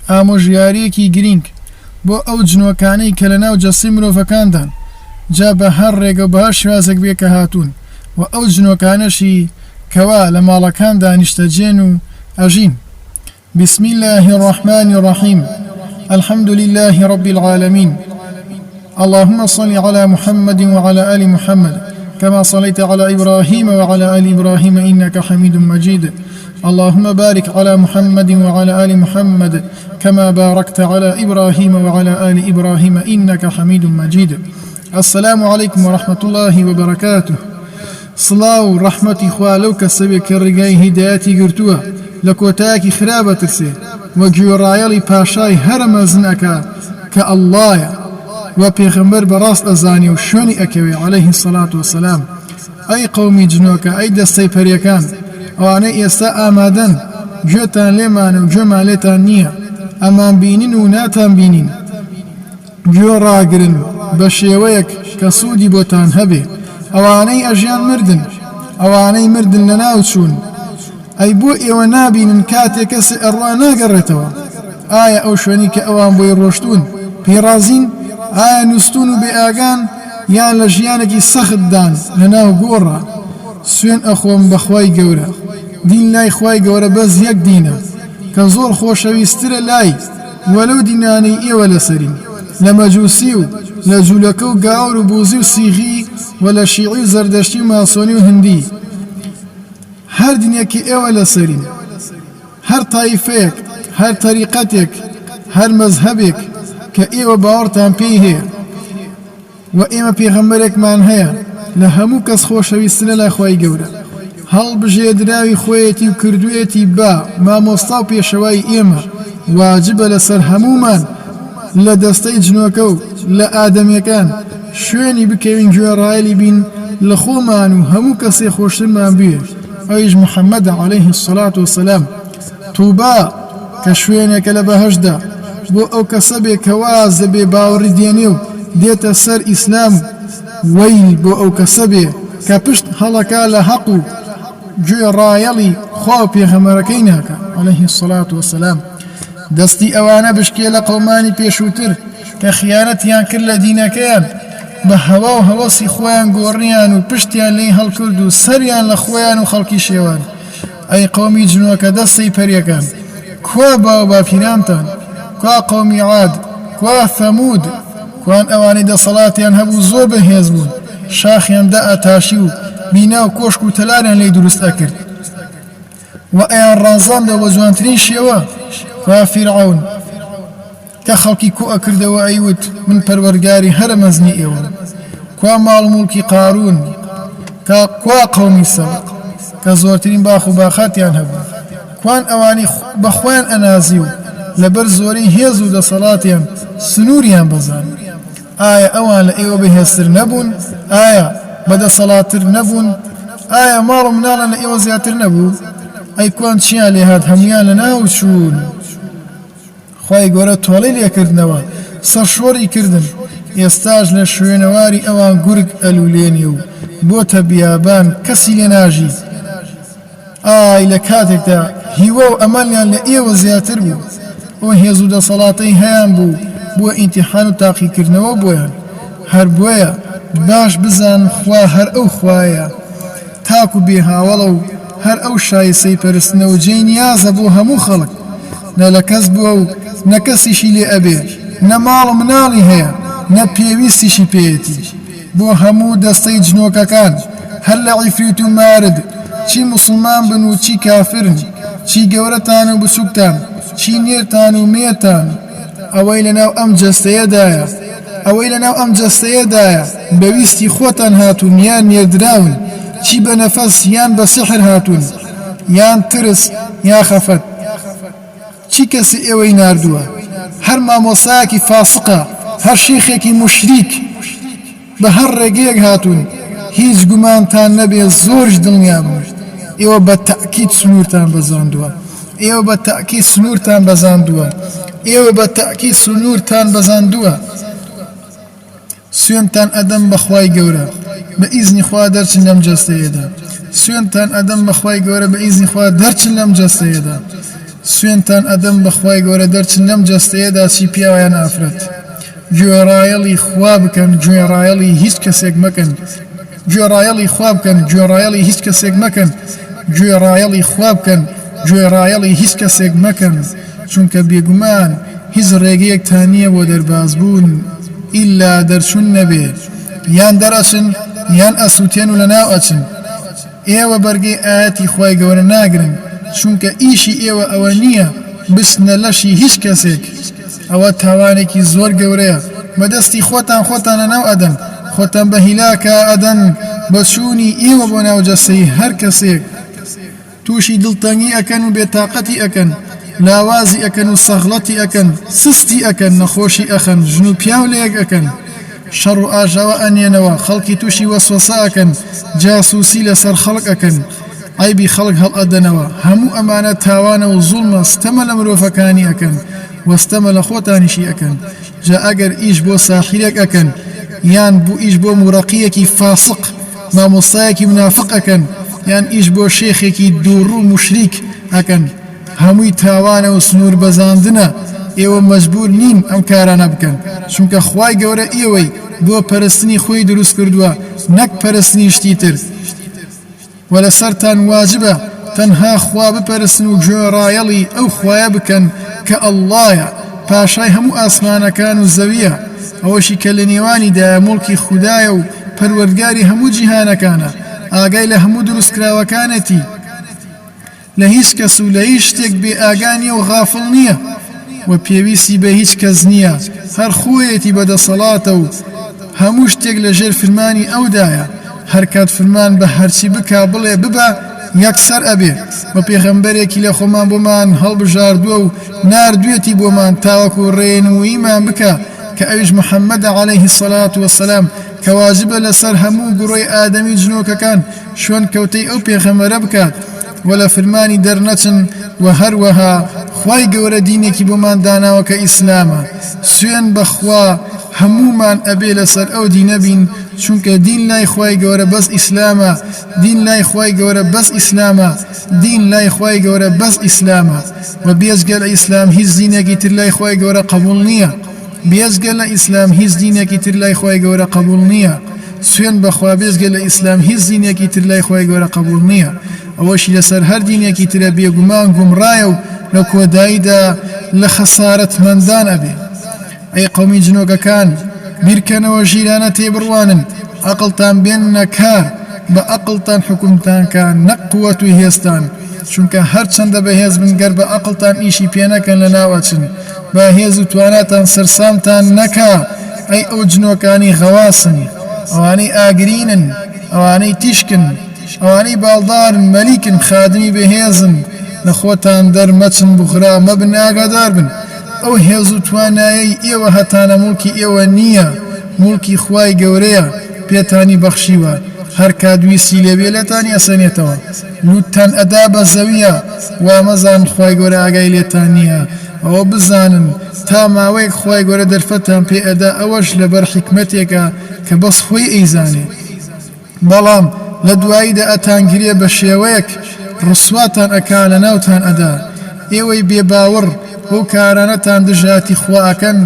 ئامۆژگارییەکی گرینگ بۆ ئەو جنۆکانەی کە لەناو جەستەی مرۆڤەکاندان جا بە هەر ڕێگە و بە هەر شێوازێک بێ کە هاتوون و ئەو جنۆکانەشی کەوا لە ماڵەکاندا نیشتەجێن و ئەژین. بسم اللە الرحمن الرحیم الحمد للە رب العالمین اللهم صل علی محمد وعلی آل محمد كما صليت على إبراهيم وعلى آل إبراهيم إنك حميد مجيد اللهم بارك على محمد وعلى آل محمد كما باركت على إبراهيم وعلى آل إبراهيم إنك حميد مجيد السلام عليكم ورحمة الله وبركاته سڵاو و ڕەحمەتی خوا لەو کەسە بێ کە ڕێگای هیدایەتی گرتووە لە کۆتایەکی خراپ ئەترسێ وە گوێڕایەڵی پاشای هەرە مەزن ئەکا کە اللە یە وە پێغەمبەر بە ڕاست ئەزانێ و شوێنی ئەکەوێ علیه الصلوة والسلام ئەی قەومی جنۆکە ئەی دەستەی پەریەکان ئەوانەی ئێستا ئامادەن گوێتان لێمانە و گوێمان لێتان نییە ئەمان بینن و ناتان بینین گوێ ڕاگرن بە شێوەیەک کە سوودی بۆتان هەبێ ئەوانەی ئەژیان مردن ئەوانەی مردن لەناو چوون ئەی بۆ ئێوە نابینن کاتێ کەسێ ئەڕوا ناگەڕێتەوە ئایا ئەو شوێنەی کە ئەوان بۆی ڕۆشتوون پێی ڕازین ئایا نوستوون و بێ ئاگان یان لە ژیانێکی سەخت دان لەناو گۆڕا سوێن ئەخۆم بە خوای گەورە دین لای خوای گەورە بەس یەک دینە کە زۆر خۆشەویسترە لای وە لەو دینانەی ئێوە لەسەرین لە مەجوسی و لە جولەکە و گاور و بوزی و سیغی و لە شیعی و زەردەشتی و ماسۆنی و هندی هەر دینێک کە ئێوە لەسەرین هەر تایفەیەک هەر تەریقەتێک هەر مەزهەبێک کە ئێوە باوەڕتان پێی هەیە وە ئێمە پێغەمبەرێکمان هەیە لە هەموو کەس خۆشەویسترە لای خوای گەورە هەڵبژێردراوی خۆیەتی و کردوویەتی بە مامۆستا و پێشەوای ئێمە واجبە لەسەر هەموومان لە دەستەی جنۆکە و لە ئادەمیەکان شوێنی بکەوین گوێڕایەلی بین لە خۆمان و هەموو کەسێ خۆشترمان بوێ ئەویش محمدە علیه الصلوة والسلام توبا کە شوێنێکە لە بەهەشتدا بۆ ئەو کەسە بێ کە واز لە بێ باوەڕی دێنێ و دێتە سەر ئیسلام وەیل بۆ ئەو کەسە بێ کە پشت هەڵەکا لە هەق و گوێ ڕایەڵی خوا و پێغەمبەرەکەی ناکا علیه الصلوة والسلام دەستی ئەوانە بشکێ لە قەومانی پێشووتر کە خیانەتیان کرد لە دینەکەیان بە هەوا و هەوەسی خۆیان گۆڕیان و پشتیان لێی هەڵکرد و سەریان لە خۆیان و خەڵکی شێوان ئەی قەومی جنۆکە دەستەی پەریەکان کوا باو باپیرانتان کوا قەومی عاد کوا ثەمود کوان ئەوانەی دەسەڵاتیان هەبوو زۆر بەهێز بوون شاخیان دائەتاشی و بینا و کۆشک و تەلاریان لێی دروست ئەکرد و ئەیان ڕازاندەوە بە جوانترین شێوە کوا فیرعەون کە خەڵکی کۆ ئەکردەوە ئەیوت من پەروەرگاری هەرە مەزنی ئێوەم کوا ماڵ و موڵکی قارون کا کوا قەومی سەبە کە زۆرترین باخ و باخاتیان هەبوو کوان ئەوانەی بە خۆیان ئەنازی و لەبەر زۆری هێز و دەسەڵاتیان سنووریان بەزاند ئایا ئەوان لە ئێوە بەهێزتر نەبوون ئایا بەدەسەڵاتتر نەبوون ئایا ماڵ و مناڵیان لە ئێوە زیاتر نەبوو ئەی کوان چیان لێهات هەموویان لەناو چوون. خوای گەورە تۆڵەی لێکردنەوە سەرشۆڕی کردن ئێستاش لە شوێنەواری ئەوان گورگ ئەلولێنێ و بۆتە بیابان کەسی لێ ناژی ئای لە کاتێکدا هیوا و ئەمەلیان لە ئێوە زیاتر بوو ئەو هێز و دەسەڵاتەی هەیان بوو بووە ئیمتیحان و تاقیکردنەوە بۆیان هەر بۆیە باش بزان خوا هەر ئەو خوایە تاک و بێ هاوەڵە و هەر ئەو شایستەی پەرستنە و جێی نیازە بۆ هەموو خەڵک، نە لە کەس بووە و نە کەسیشی لێ ئەبێ، نە ماڵ و مناڵی هەیە، نە پێویستیشی پێیەتی. بۆ هەموو دەستەی جنۆکەکان، هەر لە عیفریت و مارد، چی موسڵمان بن و چی کافرن، چی گەورەتان و بچوکتان، چی نێرتان و مێتان، ئەوەی لەناو ئەم جەستەیەدایە، ئەوەی لەناو ئەم جەستەیەدایە بە ویستی خۆتان هاتوون یان نێردراون، چی بە نەفەس یان بە سیحر هاتوون، یان ترس یا خەفەت، چی کەسی ئێوەی ناردووە، هەر مامۆستایەکی فاسقە، هەر شێخێکی موشریک، بە هەر ڕێگەیەک هاتوون، هیچ گومانتان نەبێ زۆریش دڵنیابن ئێوە بە تەئکید سنوورتان بەزاندووە، ئێوە بە تەئکید سنوورتان بەزاندووە، ئێوە بە تەئکید سنوورتان بەزاندووە. سوێندتان ئەدەم بە خوای گەورە بە ئیزنی خوا دەرچن لەم جەستەیەدا، سوێندتان ئەدەم بە خوای گەورە بە ئیزنی خوا دەرچن لەم جەستەیەدا. سوێندتان ئەدەم بە خوای گەورە دەرچن لەم جەستەیەدا چی پیاوە یان ئافرەت گوێڕایەڵی خوا بکەن گوێڕایەڵی هیچ کەسێک مەکەن گوێڕایەڵی خوا بکەن گوێڕایەڵی هیچ کەسێک مەکەن گوێڕایەڵی خوا بکەن گوێڕایەڵی هیچ کەسێک مەکەن چونکە بێگومان هیچ ڕێگەیەکتان نییە بۆ دەربازبوون ئیلا دەرچوون نەبێ یان دەرئەچن یان ئەسوتێن و لەناو ئەچن. ئێوە بەرگەی ئایەتی خوای گەورە ناگرن چونکە ئیشی ئێوە ئەوە نییە بچنە لەشی هیچ کەسێک ئەوە تاوانێکی زۆر گەورەیە بە دەستی خۆتان خۆتان لەناو ئەدەن خۆتان بە هیلاکا ئەدەن بە چوونی ئێوە بۆ ناو جەستەی هەر کەسێک تووشی دڵتەنگی ئەکەن و بێتاقەتی ئەکەن لاوازی ئەکەن و سەغڵەتی ئەکەن سستی ئەکەن نەخۆشی ئەخەن ژن و پیاو لەیەک ئەکەن. شەڕ و ئاژاوە ئەنێنەوە، خەڵکی تووشی وەسوەسە ئەکەن، جاسووسی لەسەر خەڵک ئەکەن، عەیبی خەڵک هەڵئەدەنەوە، هەموو ئەمانە تاوانە و زوڵمە، ستەمە لە مرۆڤەکانی ئەکەن و ستەمە لە خۆتانیشی ئەکەن، جا ئەگەر ئیش بۆ ساحیرێک ئەکەن، یان بو ئیش بۆ مورەقییەکی فاسق، مامۆستایەکی مونافق ئەکەن، یان ئیش بۆ شێخێکی دووڕوو موشریک ئەکەن، هەمووی تاوانە و سنوور بەزاندنە، ئێوە مەجبوور نین ئەم کارانە بکەن، چونکە خوای گەورە ئێوەی بۆ پەرستنی خۆی دروست کردووە نەک پەرستنی شتی تر، وە لەسەرتان واجبە تەنها خوا بپەرستن و گوێڕایەڵی ئەو خوایە بکەن کە اللە یە، پاشای هەموو ئاسمانەکان و زەویە، ئەوەشی کە لەنێوانیدایە موڵکی خودایە و پەروەردگاری هەموو جیهانەکانە، ئاگای لە هەموو دروستکراوەکانێتی. لە هیچ کەس و لە هیچ شتێک بێ ئاگا نیە و غافڵ نیە و پێویستی بە هیچ کەس نیە هەر خۆیەتی بە دەسەڵاتە و هەموو شتێک لە ژێر فرمانی ئەودایە هەرکات فرمان بە هەرچی بکا بڵێ ببە یەکسەر ئەبێ وە پێغەمبەرێکی لە خۆمان بۆمان هەڵبژاردوە و ناردوێتی بۆمان تاوەکو ڕێنموییمان بکا کە ئەویش محمدە علیه الصلوة والسلام کە واجبە لەسەر هەموو گڕۆی ئادەمی و جنۆکەکان شوێن کەوتەی ئەو پێغەمبەرە بکات و لە فرمانی دەرنەچن وە هەروەها خوای گەورە دینێکی بۆمان داناوە کە ئیسلامە سوێن بە خوا هەموومان ئەبێ لەسەر ئەو دینە بین چونکە دین لای خوای گەورە بەس ئیسلامە دین لای خوای گەورە بەس ئیسلامە دین لای خوای گەورە بەس ئیسلامە وە بێجگە لە ئیسلام هیچ دینێکی تر لای خوای گەورە قبوڵ نیە بێجگە لە ئیسلام هیچ دینێکی تر لای خوای گەورە قبوڵ نیە سوێند بەخوا بێجگە لە ئیسلام هیچ دینێکی تر لای خوای گەورە قبوڵ نیە ئەوەشی لەسەر هەر دینێکی ترە بێگومان گومڕایە و لە کۆداییدا لە خەسارەتمەندان ئەبێ. ئەی قەومی جنۆکەکان بیرکەنەوە ژیرانە تێبڕوانن ئەقڵتان بێننە کار بە ئەقڵتان حوکمتان کا نەک قوەت و هێزتان چونکە هەرچەندە بەهێز بن گەر بە ئەقڵتان ئیشی پێ نەکەن لەناو ئەچن با هێز و تواناتان سەرسامتان نەکا ئەی ئەو جنۆکانەی غەواسن ئەوانەی ئاگرینن ئەوانەی تیشکن ئەوانەی باڵدارن مەلیکن خادمی بەهێزن لە خۆتان دەرمەچن بوغرا مەبن ئاگادار بن ئەو هێز و توانایەی ئێوە هەتانە موڵکی ئێوە نییە موڵکی خوای گەورەیە پێتانی بەخشیوە هەرکات ویستی لێبێ لێتانی ئەسەنێتەوە لوتتان ئەدا بە زەویا وامەزانن خوای گەورە ئاگای لێتان نییە ئەوە بزانن تا ماوەیەک خوای گەورە دەرفەتان پێ ئەدا ئەوەش لەبەر حیکمەتێکە کە بەس خۆی ئەیزانێ بەڵام لە دواییدا ئەتانگرێ بە شێوەیەک ڕسواتان ئەکا لەناوتان ئەدا ئێوەی بێ باوەڕ بەو کارانەتان دژایەتی خوا ئەکەن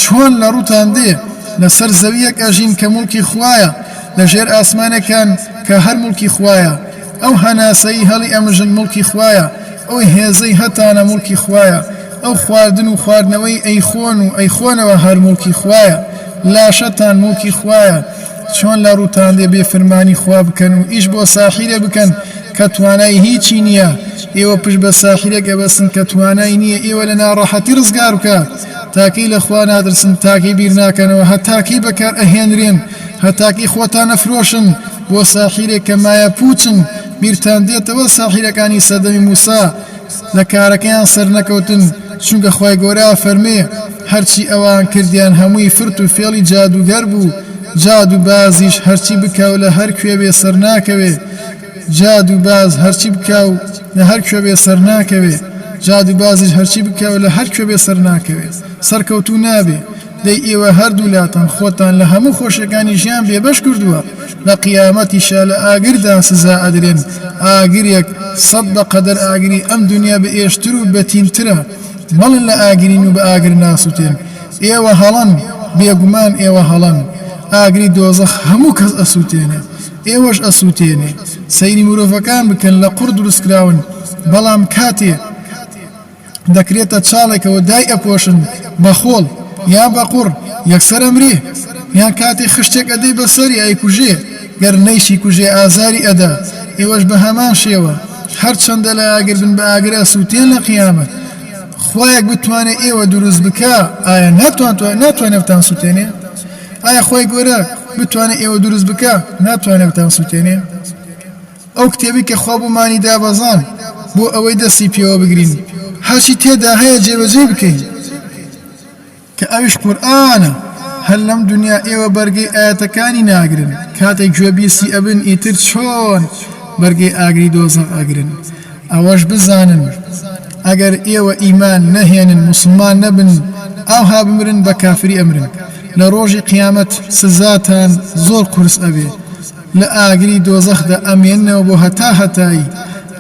چۆن لە ڕووتان دێ لەسەر زەویەک ئەژین کە موڵکی خوایە لە ژێر ئاسمانێکان کە هەر موڵکی خوایە ئەو هەناسەی هەڵی ئەمژن موڵکی خوایە ئەو هێزەی هەتانە موڵکی خوایە ئەو خواردن و خواردنەوەی ئەیخۆن و ئەیخۆنەوە هەر موڵکی خوایە لاشەتان موڵکی خوایە چۆن لە ڕووتان دێ بێ فرمانی خوا بکەن و ئیش بۆ ساحیرێ بکەن کە توانای هیچی نییە ئێوە پشت بە ساحیرێک ئەبەستن کە توانای نییە ئێوە لە ناڕەحەتی ڕزگار بکات تاکەی لە خوا ناترسن تاکەی بیر ناکەنەوە هەتاکەی بەکار ئەهێنرێن هەتاکەی خۆتان ئەفرۆشن بۆ ساحیرێک کە مایە پوچن بیرتان دێتەوە ساحیرەکانی سەردەمی موسا لە کارەکەیان سەرنەکەوتن چونکە خوای گەورە ئەفەرموێ هەرچی ئەوان کردیان هەمووی فرت و فێڵی جادووگەر بوو جادوو بازیش هەرچی بکا و لە هەر کوێ بێ سەرناکەوێ جادوو باز هەرچی بکا و لە هەر کوێ بێ سەرناکەوێ جادوو بازیش هەرچی بکا و لە هەر کوێ بێ سەرناکەوێ سەرکەوتوو نابێ. دەی ئێوە هەردوولاتان خۆتان لە هەموو خۆشیەکانی ژیان بێبەش کردووە، لە قیامەتیشا لە ئاگردا سزا ئەدرێن، ئاگرێک سەت بە قەدەر ئاگری ئەم دونیا بەئێشتر و بەتینترە، مەڵێن لە ئاگرین و بە ئاگر ناسوتێن، ئێوە هەڵەن، بێگومان ئێوە هەڵەن، ئاگری دۆزەخ هەموو کەس ئەسوتێنێ، ئێوەش ئەسوتێنێ، سەیری مرۆڤەکان بکەن لە قوڕ دروستکراون، بەڵام کاتێ. دەکرێتە چاڵێکەوە دای ئەپۆشن بە خۆڵ یا بە قوڕ یەکسەر ئەمرێ یان کاتێ خشتێک ئەدەی بەسەری ئەیکوژێ گەر نەیشی کوژێ ئازاری ئەدا ئێوەش بە هەمان شێوە هەرچەندە لە ئاگر بن بە ئاگر ئەسوتێن لە قیامەت خوایەک بتوانێ ئێوە دروست بکا ئایا ناتوانێ بتانسوتێنێ ئایا خوای گەورە بتوانێ ئێوە دروست بکا ناتوانێ بتانسوتێنێ؟ ئەو کتێبەی کە خوا بۆمانی دابەزاند بۆ ئەوەی دەستی پێوە بگرین هەرچی تێدا هەیە جێبەجێی بکەین کە ئەویش قورئانە هەر لەم دونیا ئێوە بەرگەی ئایەتەکانی ناگرن کاتێک گوێبیستی ئەبن ئیتر چۆن بەرگەی ئاگری دۆزەخ ئەگرن ئەوەش بزانن ئەگەر ئێوە ئیمان نەهێنن موسڵمان نەبن ئاوها بمرن بە کافری ئەمرن لە ڕۆژی قیامەت سزاتان زۆر قورس ئەبێ لە ئاگری دۆزەخدا ئەمێننەوە بۆ هەتا هەتایی،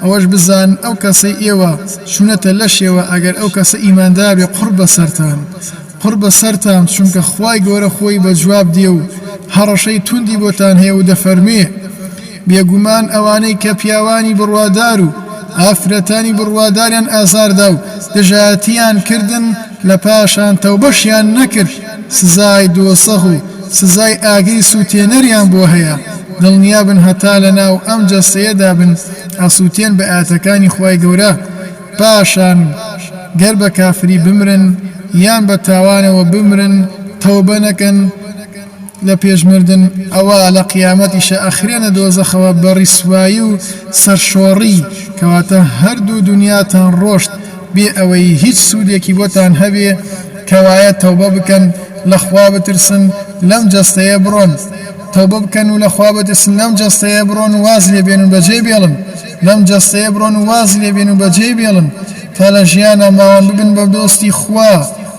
ئەوەش بزانن ئەو کەسەی ئێوە چوونەتە لەشیەوە ئەگەر ئەو کەسە ئیماندار بێ قوڕ بەسەرتان قوڕ بەسەرتان چونکە خوای گەورە خۆی بە جواب دێ و هەڕەشەی توندی بۆتان هەیە و دەفەرموێ بێگومان ئەوانەی کە پیاوانی بڕوادار و ئافرەتانی بڕواداریان ئازاردا و دژایەتیان کردن لە پاشان تەوبەشیان نەکرد سزای دۆزەخ و سزای ئاگری سوتێنەریان بۆ هەیە، دڵنیابن هەتا لەناو ئەم جەستەیەدا بن ئەسوتێن بە ئایەتەکانی خوای گەورە، پاشان گەر بە کافری بمرن یان بە تاوانەوە بمرن تەوبە نەکەن لە پێش مردن ئەوا لە قیامەتیشا ئەخرێنە دۆزەخەوە بە ڕیسوایی و سەرشۆڕی، کەواتە هەردوو دونیاتان ڕۆشت. بێ ئەوەی هیچ سوودێکی بۆتان هەبێ، کەوایە تەوبە بکەن لە خوا بترسن لەم جەستەیە بڕۆن، تەوبە بکەن و لە خوا بترسن لەم جەستەیە بڕۆن و واز لێ بێنن بەجێی بێڵن، لەم جەستەیە بڕۆن و وازی لێ بێن و بەجێی بێڵن تا لە ژیانا ماوەن ببن بە دۆستی خوا،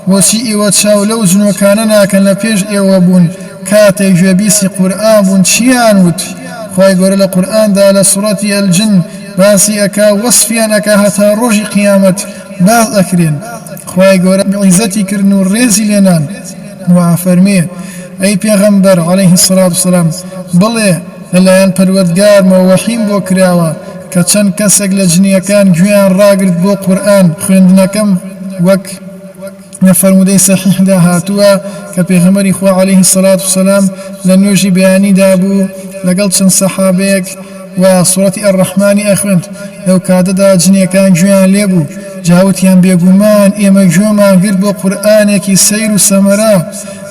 بۆچی ئێوە چاو لەو جنۆکانە ناکەن لە پێش ئێوە بوون کاتێک گوێبیستی قورئان بوون چیان وت؟ خوای گەورە لە قورئاندا لە سوڕەتی الجن باسی ئەکا وەسفیان ئەکا هەتا ڕۆژی قیامەت باس ئەکرێن خوای گەورە عیزەتی کردن و ڕێزی لێنان و ئەفەرموێ ئەی پێغەمبەر علیه الصلاة والسلام بڵێ لەلایەن پەروەردگارمەوە وەحیم بۆ کراوە کە چەند کەسێک لە جنیەکان گوێیان ڕاگرت بۆ قورئان خوێندنەکەم وەک لە فەرموودەی سەحیحدا هاتووە کە پێغەمبەری خوا علیه الصلوة والسلام لە نوێژی بەیانیدا بوو لەگەڵ چەند سەحابەیەک و سوڕەتی الرحمنی ئەخوێند لەو کاتەدا جنێکان گوێیان لێ بوو جا وتیان بێگومان ئێمە گوێمان گرت بۆ قورئانێکی سەیر و سەمەرە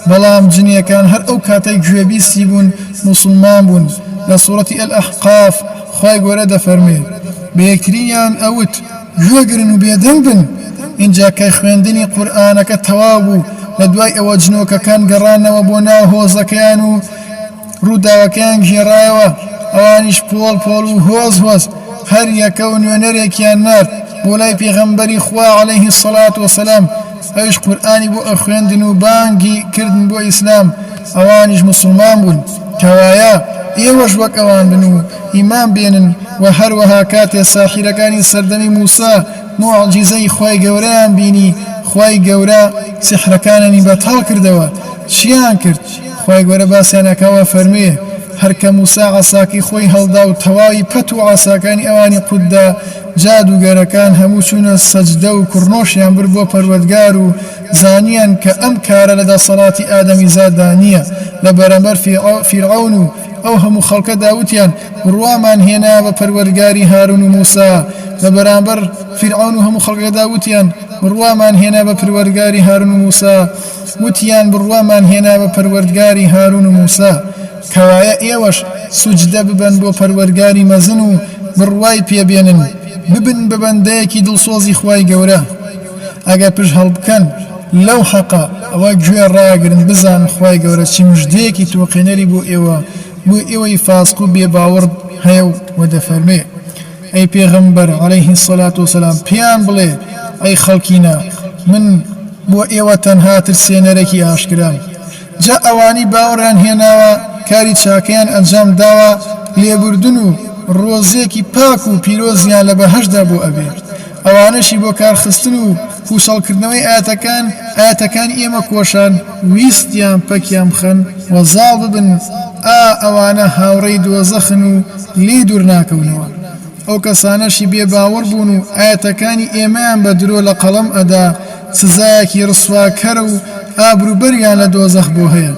بەڵام جنێکان هەر ئەو کاتەی گوێبیستی بوون موسڵمان بوون لە سوڕەتی الاحقاف خوای گەورە دەفەرموێ بە یەکتریان ئەوت گوێگرن و بێدەنگ بن، ئینجا کە خوێندنی قورئانەکە تەواو بوو لە دوای ئەوە جنۆکەکان گەڕانەوە بۆ ناو هۆزەکەیان و ڕووداوەکەیان گێڕایەوە، ئەوانیش پۆڵ پۆڵ و هۆز هۆز هەر یەکە و نوێنەرێکیان نارد بۆ لای پێغەمبەری خوا علیه الصلوة والسلام ئەویش قورئانی بۆ ئەخوێندن و بانگی کردن بۆ ئیسلام ئەوانیش موسڵمان بوون کەوایە ئێوەش وەک ئەوان بن و ئیمان بێنن وە هەروەها کاتێ ساحیرەکانی سەردەمی موسا موعجیزەی خوای گەورەیان بینی خوای گەورە سیحرەکانیانی بەتاڵ کردەوە چیان کرد خوای گەورە باسیان ئەکا و ئەفەرموێ هەر کە موسا عەساکەی خۆی هەڵدا و تەواوی پەت و عەساکانی ئەوانی قوت دا جادوگەرەکان هەموو چوونە سەجدە و کڕنۆشیان برد بۆ پەروەردگار و زانیان کە ئەم کارە لە دەسەڵاتی ئادەمیزاددا نییە لە بەرامبەر فیرعەون و ئەو هەموو خەڵکەدا وتیان، بڕوامان هێنا بە پەروەردگاری هارون و موسا، لە بەرامبەر فیرعەون و هەموو خەڵکەکەدا وتیان، بڕوامان هێنا بە پروەردگاری هارون و موسا، وتیان، بڕوامان هێنا بە پەروەردگاری هارون و موسا. کەوایە ئێوەش سوجدە ببەن بۆ پەروەرگاری مەزن و بڕوای پێ بێنن، ببن بە بەندەیەکی دڵسۆزی خوای گەورە. ئەگەر پشت هەڵبکەن لەو حەقە ئەوە گوێ ڕاگرن بزانن خوای گەورە چی مژدەیەکی تۆقێنەری بۆ ئێوە بۆ ئێوەی فاسق و بێ باوەڕ هەیە و دەفەرموێ ئەی پێغەمبەر علیه الصلوة والسلام پێیان بڵێ ئەی خەڵکینە من. بۆ ئێوە تەنها ترسێنەرێکی ئاشکرام. جا ئەوانەی باوەڕیان هێناوە کاری چاکەیان ئەنجام داوە لێبوردن و ڕۆزیەکی پاک و پیرۆزیان لە بەهەشتدا بۆ ئەبێ. ئەوانەشی بۆ کارخستن و پوچەڵکردنەوەی ئایەتەکان ئایەتەکانی ئێمە کۆشان ویستیان پەکیان بخەن و زاڵ ببن ئا ئەوانە هاوڕێی دۆزەخن و لێی دوور ناکەونەوە. ئەو کەسانەشی بێ باوەڕ بوون و ئایەتەکانی ئێمەیان بە درۆ لە قەڵەم ئەدا سزایەکی ڕسواکەر و ئابروبەریان لە دۆزەخ بۆ هەیە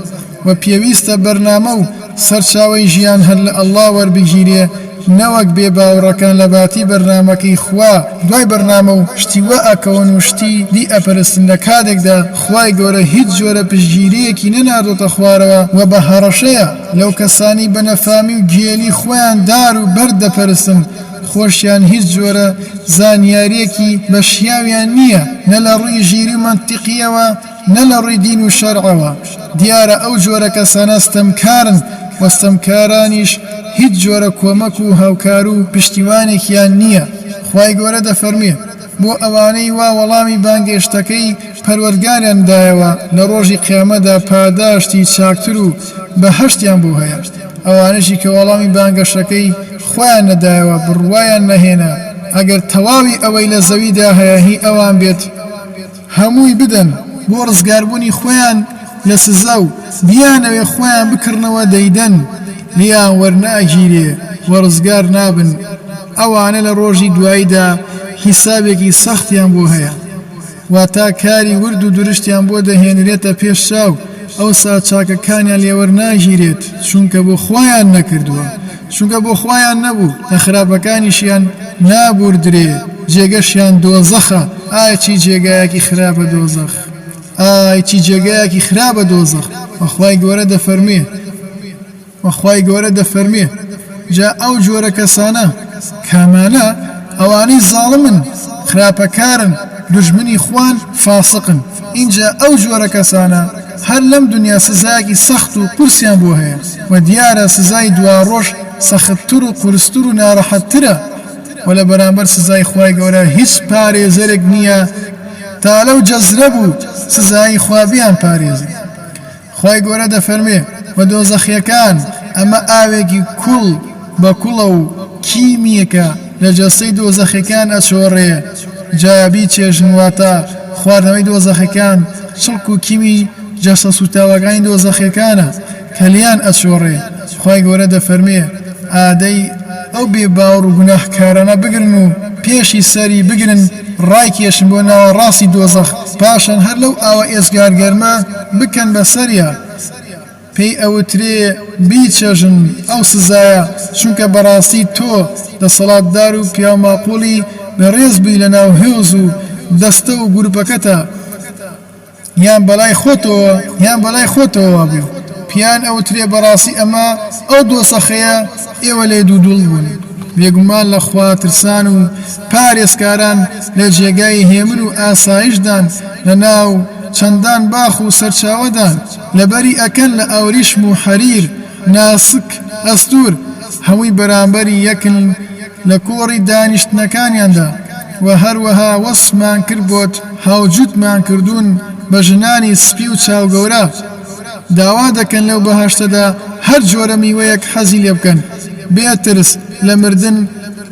وە پێویستە بەرنامە و سەرچاوەی ژیان هەر لە اللە وەربگیرێ نەوەک بێ باوڕەکان لە باتی بەرنامەکەی خوا دوای بەرنامە و شتی وا ئەکەون و شتی دی ئەپەرستن لە کاتێکدا خوای گەورە هیچ جۆرە پشتگیریەکی نەناردۆتە خوارەوە وە بە هەڕەشەیە لەو کەسانەی بە نەفامی و گێلی خۆیان دار و بەرد دەپەرستن خۆشیان هیچ جۆرە زانیاریەکی بە شیاویان نیە نە لە ڕووی ژیری و مەنتیقیەوە نە لە ڕووی دین و شەرعەوە، دیارە ئەو جۆرە کەسانە ستەمکارن و ستەمکارانیش هیچ جۆرە کۆمەک و هاوکارو پشتیوانێکیان نیە، خوای گەورە دەفەرموێ، بۆ ئەوانەی وا وەڵامی بانگێشتەکەی پەروەردگاریان دایەوە لە ڕۆژی قیامەتدا پاداشتی چاکتر و بەهەشتیان بۆ هەیە، ئەوانەشی کە وەڵامی بانگەشەکەی خۆیان نەدایەوە بڕوایان نەهێنا ئەگەر تەواوی ئەوەی لە زەویدا هەیە هی ئەوان بێت، هەمووی بدەن بۆ ڕزگاربوونی خۆیان لە سزا و بیانەوێ خۆیان بکڕنەوە دەیدەن لێیان وەرناگیرێ و ڕزگار نابن ئەوانە لە ڕۆژی دواییدا حیسابێکی سەختیان بۆ هەیە واتا کاری ورد و درشتیان بۆ دەهێنرێتە پێش چاو ئەوسا چاکەکانیان لێوەرناگیرێت چونکە بۆ خوایان نەکردووە چونکە بۆ خوایان نەبوو لە خراپەکانیشیان نابوردرێ جێگەشیان دۆزەخە ئای چی جێگایەکی خراپە دۆزەخ ئای چی جێگایەکی خراپە دۆزەخ وە خوای گەورە دەفەرموێ وە خوای گەورە دەفەرموێ جا ئەو جۆرە کەسانە کامانە ئەوانەی زاڵمن خراپەکارن دوژمنی خوان فاسقن ئینجا ئەو جۆرە کەسانە هەر لەم دونیا سزایەکی سەخت و قورسیان بۆ هەیە وە دیارە سزای دواڕۆژ سەختتر و قورستر و نارەحەتترە وە لە بەرامبەر سزای خوای گەورە هیچ پارێزەرێک نیە تا لەو جەزرەب و سزایەی خوا بیان پارێزێ. خوای گەورە دەفەرموێ، وە دۆزەخیەکان ئەمە ئاوێکی کوڵ بە کوڵە و کیمیەکە لە جەستەی دۆزەخیەکان ئەچۆڕێ جا بیچێژن واتە خواردنەوەی دۆزەخیەکان چڵک و کیمی جەستە سوتاوەکانی دۆزەخیەکانە کە لێیان ئەچۆڕێ خوای گەورە دەفەرموێ ئادەی ئەو بێ باوەڕ و گوناهکارانە بگرن و پێشی سەری بگرن ڕایکێشن بۆ ناوەڕاستی دۆزەخ پاشان هەر لەو ئاوە ئێجگار گەرمە بکەن بە سەریا پێی ئەوترێ بیچەژن ئەو سزایە چونکە بەڕاستی تۆ دەسەڵاتدار و پیاوماقوڵی بەڕێز بووی لەناو هێز و دەستە و گروپەکەتا. یان بەلای خۆتەوە یان بەلای خۆتەوە وابووی پێیان ئەوترێ بەڕاستی ئەمە ئەو دۆزەخەیە ئێوە لێ دوودڵ بوون بێگومان لە خوا ترسان و پارێزکاران لە جێگای هێمن و ئاسایشدان لە ناو چەندان باخ و سەرچاوەدان لەبەری ئەکەن لە ئاوریشم و حەریر ناسک ئەستوور هەمووی بەرامبەری یەکن لە کۆڕی دانیشتنەکانیاندا، وە هەروەها وەسفمان کرد بۆت هاوجوتمان کردوون بە ژنانی سپی و چاو گەورە، داوا دەکەن لەو بەهەشتەدا هەر جۆرە میوەیەک حەزی لێ بکەن بێ ترس لە مردن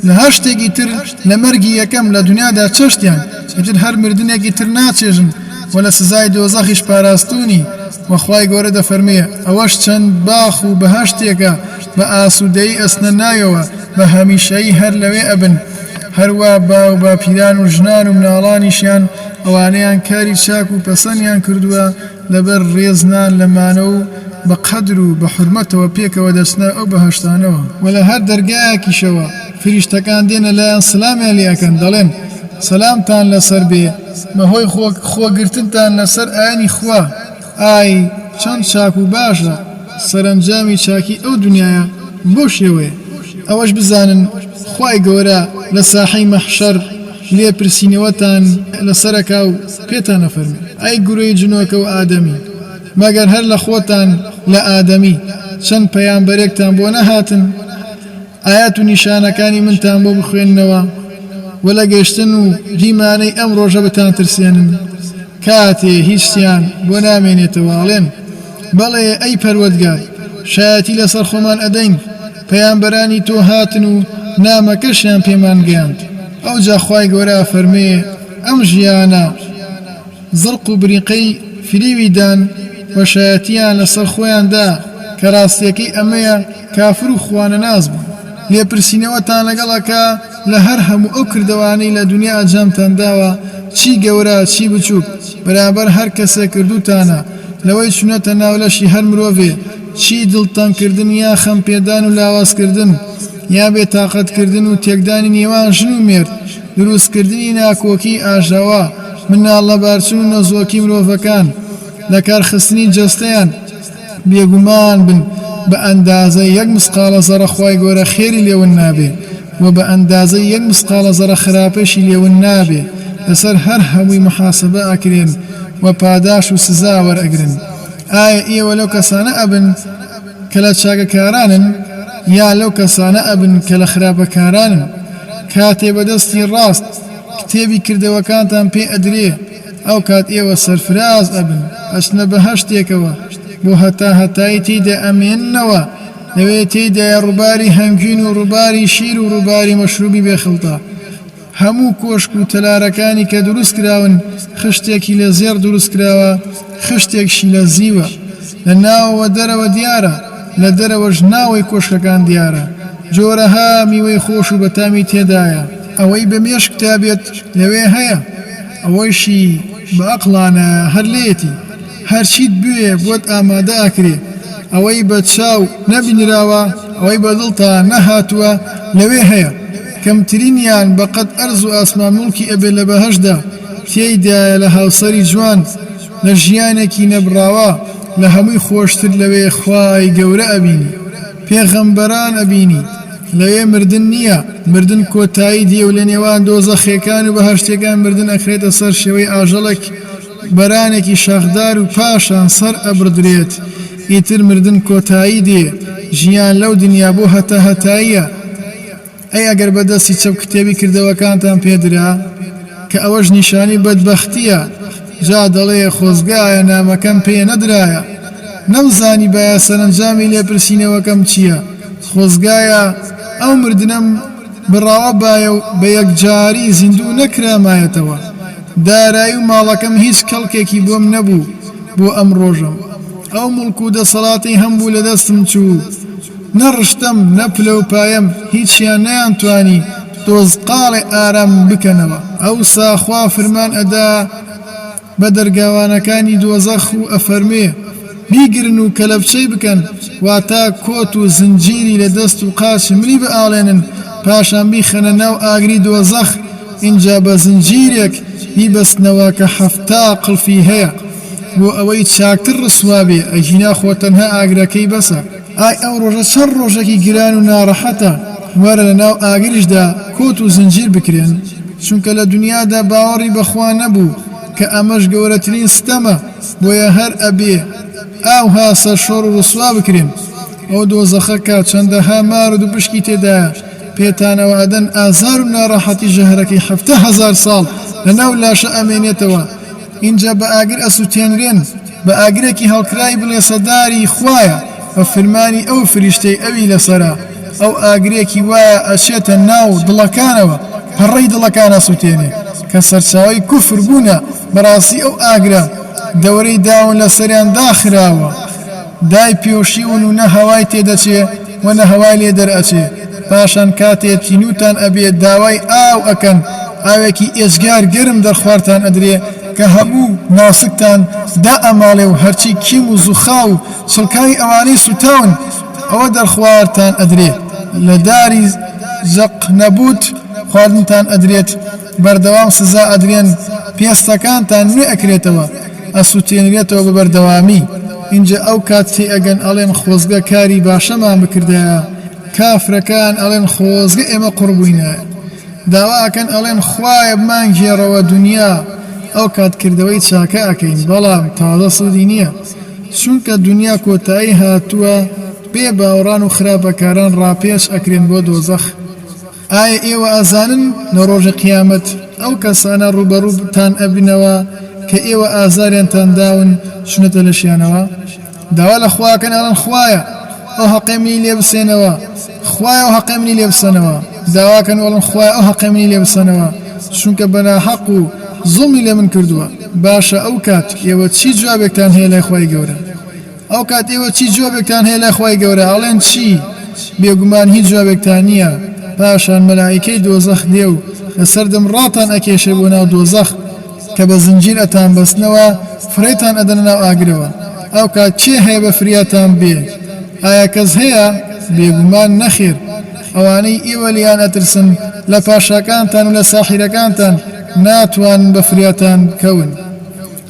لە هەر شتێکی تر لە مەرگی یەکەم لە دونیادا چەشتیان ئیتر هەر مردنێکی تر ناچێژن وە لە سزای دۆزەخیش پاراستوونی، وە خوای گەورە دەفەرموێ ئەوەش چەند باخ و بەهەشتێکە بە ئاسوودەیی ئەچنە ناویەوە بە هەمیشەیی هەر لەوێ ئەبن، هەروا باو باپیران و ژنان و مناڵانیشیان ئەوانەیان کاری چاک و پەسەنیان کردووە لەبەر ڕێز نان لە مانە و بە قەدر و بە حورمەتەوە پێکەوە دەچنە ئەو بەهەشتانەوە. وە لە هەر دەرگایەکیشەوە فریشتەکان دێنە لایان سلامیان لێ ئەکەن دەڵێن، سەلامتان لەسەر بێ بەهۆی خۆ گرتنتان لەسەر ئاینی خوا. ئای چەند چاک و باشە سەرەنجامی چاکی ئەو دونیایە بەو شێوەیە. ئەوەش بزانن خوای گەورە لە ساحەی مەحشەر لێپرسینەوەتان لەسەرەکا و پێتان ئەفەرموێ، ئەی گرۆی جنۆکە و ئادەمی مەگەر هەر لە خۆتان لە ئادەمی چەند پەیامبەرێکتان بۆ نەهاتن؟ ئایەت و نیشانەکانی منتان بۆ بخوێننەوە و لە گەشتن و دیمانەی ئەم ڕۆژە بتانترسێنن؟ کاتێ هیچیان بۆ نامێنێتەوە ئەڵێن، بەڵێ ئەی پەروەردگار شایەتی لەسەر خۆمان ئەدەین پەیامبەرانی تۆ هاتن و نامەکەشیان پێمان گەیاند. ئەوجا خوای گەورە ئەفەرموێ، ئەم ژیانە زڕق و بریقەی فریوی دان و شایەتیان لەسەر خۆیان دا کە ڕاستیەکەی ئەمەیە کافر و خوانەناس بوون. لێپرسینەوەتان لەگەڵ ئەکا لە هەر هەموو ئەو کردەوانەی لە دونیا ئەنجامتان داوە چی گەورە چی بچوک بەرامبەر هەر کەسێک کردووتانە لەوەی چونەتە ناو لەشی هەر مرۆڤێ چی دڵتەنگ کردن یا خەم پێدان و لاواز کردن یا بێ تاقەت کردن و تێکدانی نێوان ژن و مێرد دروست کردنی ناکۆکی ئاژاوە مناڵ لەبارچون و نەزۆکی مرۆڤەکان لەکار خستنی جەستەیان بێگومان بن بە ئەندازەی یەک مسقاڵە زەڕە خوای گەورە خێری لێ ون نابێ وە بە ئەندازەی یەک مسقاڵە زەڕە خراپەشی لێ ون نابێ لەسەر هەر هەمووی محاسەبە ئەکرێن و پاداش و سزا وەرئەگرن ئایا ئێوە لەو کەسانە ئەبن کە لە چاکەکارانن یا لەو کەسانە ئەبن کە لە خراپەکارانن کاتێ بە دەستی ڕاست کتێبی کردەوەکانتان پێ ئەدرێ ئەوکات ئێوە سەرفراز ئەبن ئەچنە بەهەشتێکەوە بۆ هەتاهەتایی تێیدا ئەمێننەوە، لەوێ تێیدایە ڕووباری هەنگوین و ڕووباری شیر و ڕووباری مەشروبی بێ خڵتە. هەموو کۆشک و تەلارەکانی کە دروست کراون خشتێکی لە زێڕ دروست کراوە خشتێکشی لە زیوە. لە ناوەوە دەرەوە دیارە، لە دەرەوەش ناوەی کۆشکەکان دیارە. جۆرەها میوەی خۆش و بەتامی تێدایە. ئەوەی بە مێشکتا بێت لەوێ هەیە، ئەوەیشی بە ئەقڵانە هەر لێیەتی. هەرچیت بوێ بۆت ئامادە ئەکرێ، ئەوەی بە چاو نەبینراوە، ئەوەی بە دڵتا نەهاتووە لەوێ هەیە. کەمترینیان بە قەد ئەرز و ئاسمان موڵکی ئەبێ لە بەهەشتدا، تێیدایە لە هاوسەری جوان، لە ژیانێکی نەبڕاوە، لە هەمووی خۆشتر لەوێ خوای گەورە ئەبینی، پێغەمبەران ئەبینی. لەوێ مردن نییە، مردن کۆتایی دێ و لە نێوان دۆزەخیەکان و بەهەشتیەکان مردن ئەخرێتە سەر شێوەی ئاژەڵێک بەرانێکی شاخدار و پاشان سەر ئەبڕدرێت، ئیتر مردن کۆتایی دێ، ژیان لەو دنیا بۆ هەتاهەتاییە. ئەی ئەگەر بە دەستی چەپ کتێبی کردەوەکانتان پێ درا، کە ئەوەش نیشانەی بەدبەختییە، جا دەڵێ خۆزگایە نامەکەم پێ نەدرایە، نەمزانیبایە سەرەنجامی لێپرسینەوەکەم چییە، خۆزگایە ئەو مردنەم بڕاوە بایە و بە یەکجاری زیندوو نەکرامایەتەوە. دارایی و ماڵەکەم هیچ کەڵکێکی بۆم نەبوو بۆ ئەم ڕۆژەم. ئەو موڵک و دەسەڵاتەی هەمبوو لە دەستم چوو. نە ڕشتەم، نە پلە و پایەم، هیچیان نەیانتوانی تۆزقاڵێ ئارامم بکەنەوە. ئەوسا خوا فرمان ئەدا بە دەرگاوانەکانی دۆزەخ و ئەفەرموێ، بیگرن و کەلەپچەی بکەن، واتە کۆت و زنجیری لە دەست و قاچی ملی بئاڵێنن، پاشان بیخەنە ناو ئاگری دۆزەخ، ئینجا بە زنجیرێک بیبەستنەوە کە 70 قڵفی هەیە، بۆ ئەوەی چاکتر ڕسوا بێ، ئەگینا خۆ تەنها ئاگرەکەی بەسە. ئای ئەو ڕۆژە چەند ڕۆژێکی گران و ناڕەحەتە، وەرە لە ناو ئاگریشدا کۆت و زنجیر بکرێن، چونکە لە دونیادا باوەڕی بە خوا نەبوو، کە ئەمەش گەورەترین ستەمە، بۆیە هەر ئەبێ ئاوها سەرشۆڕ و ڕسوا بکرێن. ئەو دۆزەخە کە چەندەها مار و دوپشکی تێدایە، پێتانەوە ئەدەن ئازار و ناڕەحەتی ژەهرەکەی 70,000 ساڵ لە ناو لاشە ئەمێنێتەوە، ئینجا بە ئاگر ئەسوتێنرێن، بە ئاگرێکی هەڵکرای بڵێسەداری خوایە بە فرمانی ئەو فریشتەی ئەوی لەسەرە، ئەو ئاگرێکی وایە ئەچێتە ناو دڵەکانەوە پەڕەی دڵەکان ئەسوتێنێ کە سەرچاوەی کوفر بوونە، بەڕاستی ئەو ئاگرە دەورەی داون لەسەریان داخراوە دایپۆشیون و نە هەوای تێدەچێ و نە هەوای لێ دەرئەچێ، پاشان کاتێ تینووتان ئەبێ داوای ئاو ئەکەن ئاوێکی ئێجگار گەرم دەرخواردتان ئەدرێ کە هەموو ناسکتان دائەماڵێ و هەرچی کیم و زوخاو و چڵکاوی ئەوانەی سوتاون ئەوە دەرخواردتان ئەدرێ لە داری زەقنەبوت خواردنتان ئەدرێت بەردەوام سزا ئەدرێن پێستەکانتان نوێ ئەکرێتەوە ئەسوتێنرێتەوە بە بەردەوامی ئینجا ئەو کات تێئەگەن ئەڵێن خۆزگە کاری باشەمان بکردایە کافرەکان ئەڵێن خۆزگە ئێمە قوڕ بووینایە داوا ئەکەن ئەڵێن خوایە بمانگێڕەوە دونیا ئەو کات کردەوەی چاکە ئەکەین بەڵام تازە سوودی نییە چونکە دونیا کۆتایی هاتووە بێ باوەڕان و خراپەکاران ڕاپێچ ئەکرێن بۆ دۆزەخ. ئایا ئێوە ئەزانن لە ڕۆژی قیامەت ئەو کەسانە ڕووبەڕووتان ئەبنەوە؟ کە ئێوە ئازاریانتان داون چونەتە لەشیانەوە؟ داوا لە خوا ئەکەن ئەڵێن خوایە ئەو هەقەی منی لێ بسێنەوە خوایە ئەو هەقەی منی لێ بسەنەوە داواکەن و ئەڵێن خوایە ئەو هەقەی منی لێ بسەنەوە چونکە بە ناحەق و زوڵمی لێ من کردووە باشە ئەو کات ئێوە چی جوابێکتان هەیە لای خوای گەورە ئەو کات ئێوە چی جوابێکتان هەیە لای خوای گەورە ئەڵێن چی بێگومان هیچ جوابێکتان نییە پاشان مەلائیکەی دۆزەخ دێ و لەسەر دەم ڕاتان ئەکێشێ بۆ ناو دۆزەخ کە بە زنجیر ئەتانبەستنەوە فڕێتان ئەدەنە ناو ئاگرەوە ئەوکات کێ هەیە بە فریاتان بێ؟ ئایا کەس هەیە؟ بێگومان نەخێر ئەوانەی ئێوە لێیان ئەترسن لە پاشاکانتان و لە ساحیرەکانتان ناتوانن بە فریاتان بکەون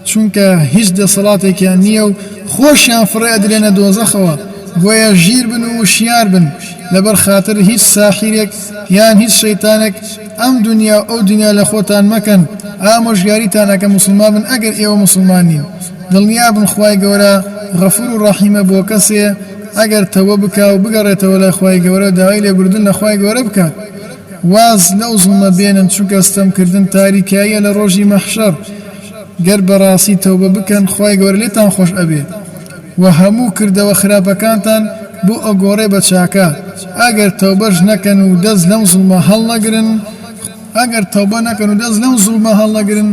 چونکە هیچ دەسەڵاتێکیان نییە و خۆشیان فڕێ ئەدرێنە دۆزەخەوە بۆیە ژیر بن و وشیار بن لەبەر خاتر هیچ ساحیرێک یان هیچ شەیتانێک ئەم دونیا و ئەو دونیا لە خۆتان مەکەن ئامۆژگاریتان ئەکەم موسڵمان بن ئەگەر ئێوە موسڵمان نین دڵنیابن خوای گەورە غەفور و ڕەحیمە بۆ کەسێ ئەگەر تەوبە بکا و بگەڕێتەوە لای خوای گەورە داوای لێبوردن لە خوای گەورە بکات واز لەو زوڵمە بێنن چونکە ستەم کردن تاریکاییە لە ڕۆژی مەحشەر گەر بەڕاستی تەوبە بکەن خوای گەورە لێتان خۆش ئەبێ. وە هەموو کردەوە خراپەکانتان بۆ ئەگۆڕێ بە چاکە، ئەگەر تەوبەش نەکەن و دەست لەم زوڵمە هەڵنەگرن، ئەگەر تەوبە نەکەن و دەست لەم زوڵمە هەڵنەگرن،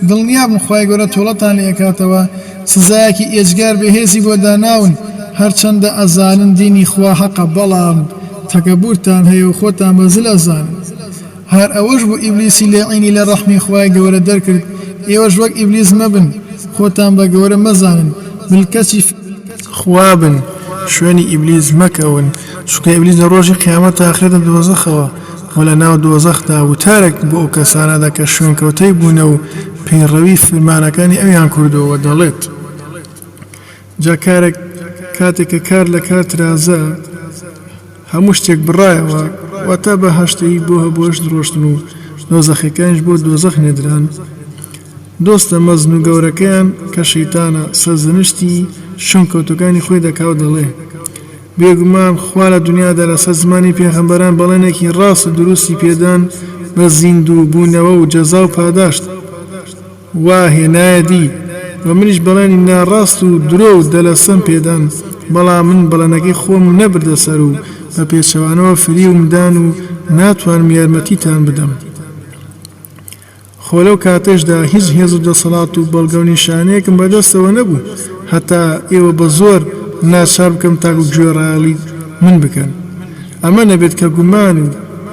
دڵنیابن خوای گەورە تۆڵەتان لێ ئەکاتەوە، سزایەکی ئێجگار بەهێزی بۆ داناون، هەرچەندە ئەزانن دینی خوا حەقە بەڵام تەکەبورتان هەیە و خۆتان بە زل ئەزانن. هەر ئەوەش بوو ئیبلیسی لەعینی لە ڕەحمی خوای گەورە دەرکرد، ئێوەش وەک ئیبلیس مەبن، خۆتان بە گەورە مەزانن، ملکەچی. خوا بن، شوێنی ئیبلیس مەکەون، چونکە ئیبلیس لە ڕۆژی قیامەتا ئەخرێتە دۆزەخەوە و لە ناو دۆزەخدا وتارێک بۆ ئەو کەسانە دەکات کە شوێنکەوتەی بوونە و پەیڕەوی فرمانەکانی ئەویان کردووە و دەڵێت، جا کارێک کاتێک کە کار لە کار ترازا، هەموو شتێک بڕایەوە، واتە بەهەشتیی بۆ بەهەشت ڕۆشتن و دۆزەخیەکانیش بۆ دۆزەخ نێردران. دۆستە مەزن و گەورەکەیان کە شەیتانە، سەرزەنشتی شوێنکەوتووەکانی خۆی دەکا و دەڵێ، بێگومان خوا لە دونیادا لەسەر زمانی پێغەمبەران بەڵێنێکی ڕاست و دروستی پێدان بە زیندوو بوونەوە و جەزا و پاداشت. وا هێنایە دی و منیش بەڵێنی ناڕاست و درۆ و دەلەسەم پێدان، بەڵام من بەڵێنەکەی خۆمم نەبردە سەر و بە پێچەوانەوە فریوم دان و ناتوانم یارمەتیتان بدەم. خۆ لەو کاتەشدا هیچ هێز و دەسەڵات و بەڵگە و نیشانەیەکم بە دەستەوە نەبوو هەتا ئێوە بە زۆر ناچار بکەم تاکو گوێڕایەڵی من بکەن. ئەمە نەبێت کە گومان و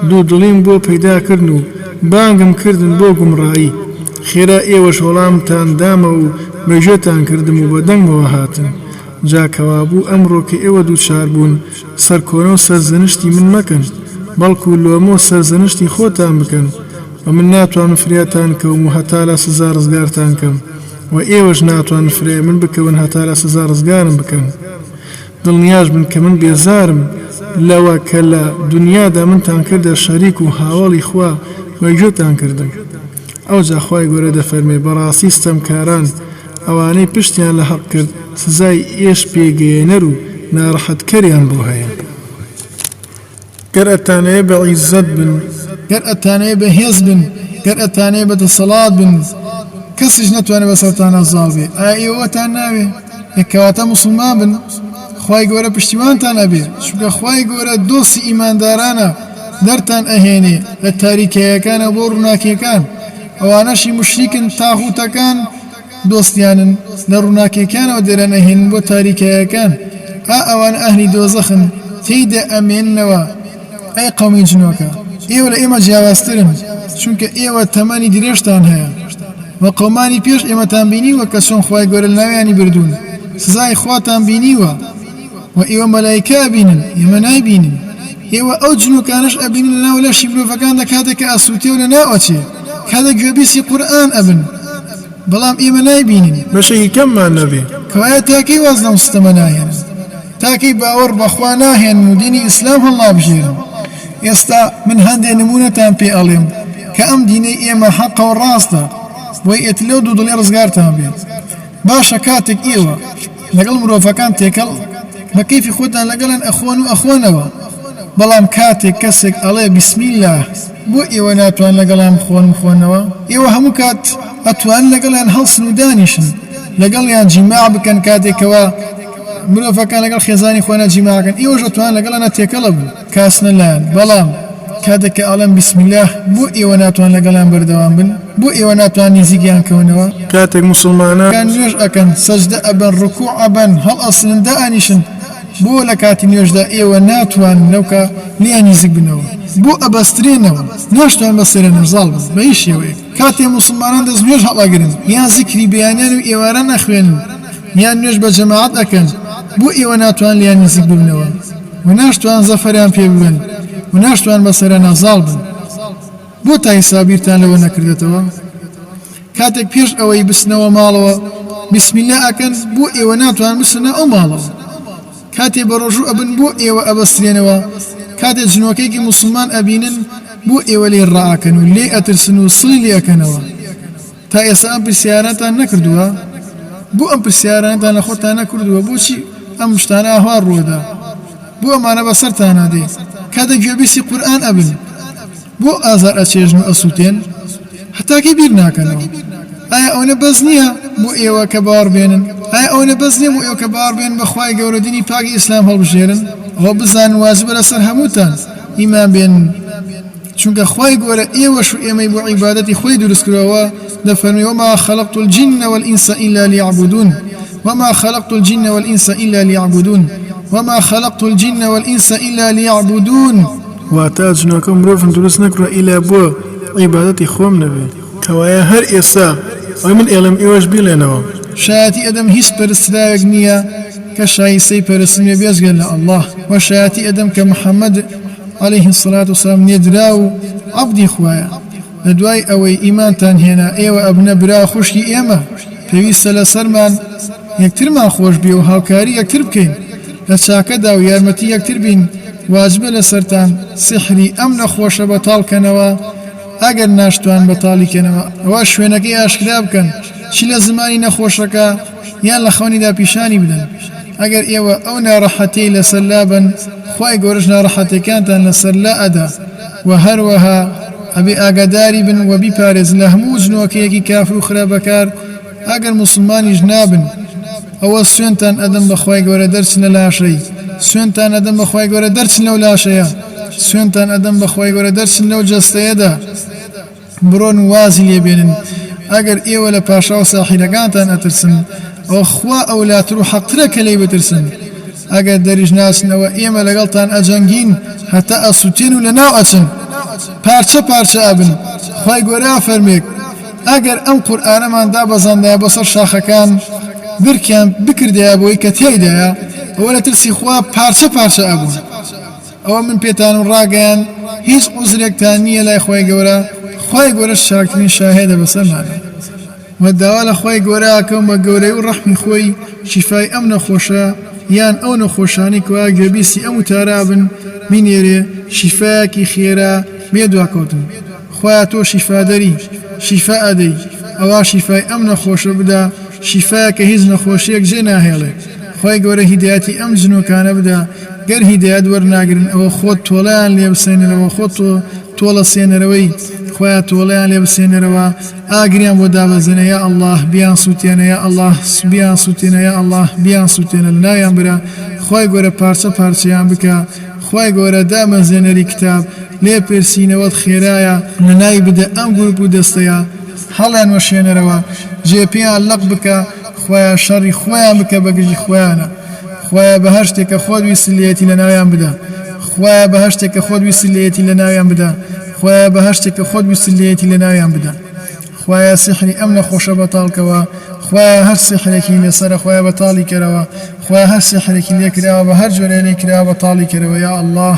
دوودڵیم بۆ پەیدا کردن و بانگم کردن بۆ گومڕایی، خێرا ئێوەش وەڵامتان دامەوە و بە گوێتان کردم و بە دەنگمەوە هاتن. جا کەوابوو ئەمڕۆ کە ئێوە دووچار بوون، سەرکۆنە و سەرزەنشتی من مەکەن، بەڵکو لۆمە و سەرزەنشتی خۆتان بکەن و من ناتوانم فریاتان کەوم و هەتا لە سزا ڕزگارتان کەم و ئێوەش ناتوانن فریای من بکەون هەتا لە سزا ڕزگارم بکەن. دڵنیاش بن کە من بێزارم لەوە کە لە دونیادا منتان کردە شەریک و هاوەڵی خوا و گوێتان کردم. ئەوجا خوای گەورە دەفەرمێ، بەڕاستی ستەمکاران ئەوانەی پشتیان لە هەق کرد سزای ئێش پێگەیەنەر و ناڕەحەتکەریان بۆ هەیە. گەر ئەتانەوێ بە عیززەت بن. گەر ئەتانەوێ بە هێز بن. گەر ئەتانەوێ بە دەسەڵات بن. کەسیش نەتوانێ بەسەرتانا زاڵ بێ. ئایا ئێوە وەتان ناوێ؟ ئێ کەواتە موسڵمان بن خوای گەورە پشتیوانتان ئەبێ چونکە خوای گەورە دۆستی ئیماندارانە دەرتان ئەهێنێ لە تاریکایەکانەوە بۆ ڕووناکیەکان ئەوانەشی موشریکن تاغوتەکان دۆستیانن لە ڕووناکیەکانەوە دەریان ئەهێنن بۆ تاریکایەکان ئا ئەوانە ئەهلی دۆزەخن تێیدا ئەمێننەوە ئەی قەومی جنۆکە ئێوە لە ئێمە جیاوازترن چونکە ئێوە تەمەنی درێژتان هەیە وە قەومانی پێش ئێمەتان بینیوە کە چۆن خوای گەورە لەناویانی بردوون سزای خواتان بینیوە وە ئێوە مەلایکە ئەبینن ئێمە نایبینین ئێوە ئەو جنۆکانەش ئەبینن لەناو لەشی مرۆڤەکاندا کاتێک کە ئەسوتێ و لەناو ئەچێ کاتێک گوێبیستی قورئان ئەبن بەڵام ئێمە نایبینین. بەشێکی کەممان نەبێ. کەوایە تاکەی واز لەم ستەمە ناهێنن؟ تاکەی باوەڕ بەخوا ناهێنن و دینی ئیسلام هەڵنابژێرن؟ ئێستا من هەندێ نموونەتان پێ ئەڵێم کە ئەم دینەی ئێمە حەقە و ڕاستە بۆی ئێت لەو دوودڵی ڕزگارتان بێت. باشە کاتێک ئێوە لەگەڵ مرۆڤەکان تێکەڵ بە کەیفی خۆتان لەگەڵیان ئەخۆن و ئەخۆنەوە بەڵام کاتێک کەسێک ئەڵێ بسم اللە بۆ ئێوە ناتوان لەگەڵیان بخۆن و بخۆنەوە؟ ئێوە هەموو کات. ئەتوانن لەگەڵیان هەڵسن و دانیشن لەگەڵیان جیماع بکەن کاتێک کەوا مرۆڤەکان لەگەڵ خێزانی خۆیان جیماع ئەکەن ئێوەش ئەتوانن لەگەڵیانا تێکەڵە بن کاسنە لایان بەڵام کاتێک کە ئەڵێم بسم اللە بۆ ئێوە ناتوان لەگەڵیان بەردەوام بن بۆ ئێوە ناتوان نزیکیان کەونەوە؟ کاتێک موسڵمانان. نوێژ ئەکەن سەجدە ئەبەن ڕکوع ئەبەن هەڵئەسنن دائەنیشن بۆ لە کاتی نوێژدا ئێوە ناتوانن لەو کا لێیان نیزک بنەوە؟ بۆ ئەبەسترێنەوە ناشتوان بەسەریانا زاڵ بن بە هیچ شێوەیەک؟ کاتێ موسڵمانان دەست نوێژ هەڵئەگرن یان زیکری بەیانیان و ئێواران ئەخوێنن یان نوێژ بە جەماعەت ئەکەن بۆ ئێوە ناتوان لێیان نیزک ببنەوە و ناشتوان زەفەریان پێ ببەن و ناشتوان بەسەریانا زاڵ بن؟ بۆ تا ئیستا بیرتان لەوە نەکردەتەوە؟ کاتێک پێش ئەوەی بچنەوە ماڵەوە بسم اللە ئەکەن بۆ ئێوە ناتوان بچنە ئەو ماڵەوە؟ کاتێ بەڕۆژوو ئەبن بۆ ئێوە ئەبەسترێنەوە؟ کاتێ جنۆکەیەکی موسڵمان ئەبینن بۆ ئێوە لێی ڕائەکەن و لێی ئەترسن و سڵی لێ ئەکەنەوە؟ تا ئێستا ئەم پرسیارانەتان نەکردووە؟ بۆ ئەم پرسیارانەتان لە خۆتان نەکردووە؟ بۆچی ئەم شتانە ئاوا ڕووەدا؟ بۆ ئەمانە بەسەرتانا دێ؟ کاتێک گوێبیستی قورئان ئەبن بۆ ئازار ئەچێژن و ئەسووتێن؟ هەتا کەی بیر ناکەنەوە؟ ئایا ئەونە بەس نییە بۆ ئێوە کە باوەڕ بێنن؟ ئایا ئەونە بەس نییە بۆ ئێوە کە باوەڕ بێنن بە خوای گەورە دینی پاکی ئیسلام هەڵبژێرن؟ ئەوە بزانن واجبە لەسەر هەمووتان ئیمان بێنن چونکە خوای گەورە ئێوەش و ئێمەی بۆ عیبادەتی خۆی دروست کردووە دەفەرموێ وما خلقت الجن والانس الا لیعبدون وما خلقت الجن والانس الا لیعبدون وما خلقت الجن والانس الا لیعبدون. واتە، جنۆکە و مرۆڤم دروست نەکردووە ئیلا بۆ عیبادەتی خۆم نەبێ. کەوایە هەر ئێستا ئەوەی من ئەیڵێم ئێوەش بیڵێنەوە. شایەتی ئەدەم هیچ پەرستراوێک نییە کە شایستەی پەرستن بێ بێجگە لە اللە، وە شایەتی ئەدەم کە محمد علیه الصلوة والسلام نێردراو و عەبدی خوایە. لە دوای ئەوەی ئیمانتان هێنا ئێوە ئەبنە برا و خوشکی ئێمە، پێویستە لەسەرمان یەکترمان خۆش بوێ و هاوکاری یەکتر بکەین لە چاکەدا و یارمەتی یەکتر بین، واجبە لەسەرتان سیحری ئەم نەخۆشە بەتاڵ کەنەوە، ئەگەر ناشتوان بەتاڵی کەنەوە ئەوا شوێنەکەی ئاشکرا بکەن چ لە زمانی نەخۆشەکە یان لە خەونیدا پیشانی بدەن، ئەگەر ئێوە ئەو ناڕەحەتیەی لەسەر لابەن خوای گەورەش ناڕەحەتیەکانتان لەسەر لا ئەدا، وە هەروەها ئەبێ ئاگاداری بن وە بیپارێزن لە هەموو جنۆکەیەکی کافر و خراپەکار ئەگەر موسڵمانیش نابن ئەوە سوێندتان ئەدەم بەخوای گەورە دەرچن لە لاشەی سوێندتان ئەدەم بەخوای گەورە دەرچن لەو لاشەیە سوێندتان ئەدەم بەخوای گەورە دەرچن لەو جەستەیەدا بڕۆن و وازی لێ بێنن ئەگەر ئێوە لە پاشا و ساحیرەکانتان ئەترسن ئەوە خوا ئەولاتر و حەقترە کە لێی بترسن ئەگەر دەریش ناچن ئەوە ئێمە لەگەڵتان ئەجەنگین هەتا ئەسوتێن و لەناو ئەچن پارچە پارچە ئەبن خوای گەورە ئەفەرمێک ئەگەر ئەم قورئانەمان دابەزاندایە بۆ سەر شاخەکان درکیان بکردایە بەوەی کە تیایدایە ئەوە لە ترسی خوا پارچە پارچە ئەبوون. ئەوە من پێتانم ڕاگەیاند هیچ عوزرێکتان نییە لای خوای گەورە، خوای گەورەش چاکترین شاهێدە بەسەرمانا. وە داوا لە خوای گەورە ئەکەم بە گەورەی و ڕەحمی خۆی شیفای ئەم نەخۆشە یان ئەو نەخۆشانەی کەوا گوێبیستی ئەم وتارە ئەبن بینێرێ شیفایەکی خێرا بێ دواکەوتن. خوایە تۆ شیفادەری شیفا ئەدەی ئەوا شیفای ئەم نەخۆشە بدە شیفایە کە هیچ نەخۆشیەک جێ ناهێڵێ خوای گەورە هیدایەتی ئەم جنۆکانە بدە گەر هیدایەت وەرناگرن ئەوە خۆت تۆڵەیان لێ بسێنەرەوە خۆت تۆ تۆڵە سێنەرەوەی خوایە تۆڵەیان لێ بسێنەرەوە ئاگریان بۆ دابەزێنە یا اللە بیان سوتێنە یا اللە بیان سوتێنە یا اللە بیان سوتێنە لەناویان برە خوای گەورە پارچە پارچەیان بکە خوای گەورە دامەزرێنەری کتاب لێپرسینەوەت خێرایە لەناوی بدە ئەم گروپ و دەستەیە هەڵیان وەشێنەرەوە جێ پێیان لەق بکە خوایە شەڕی خۆیان بکە بەگژی خۆیانە خوایە بە هەر شتێک کە خۆت ویستت لێیەتی لەناویان بدە خوایە بە هەر شتێک کە خۆت ویستت لێیەتی لەناویان بدە خوایە بە هەر شتێک کە خۆت ویستت لێیەتی لەناویان بدە. خوایە سیحری ئەم نەخۆشە بەتاڵ کەوە خوایە هەر سیحرێکی لەسەرە خوایە بەتاڵی کەرەوە خوایە هەر سیحرێکی لێ کراوە بە هەر جۆرێ لێی کراوە بەتاڵی کەرەوە یا اللە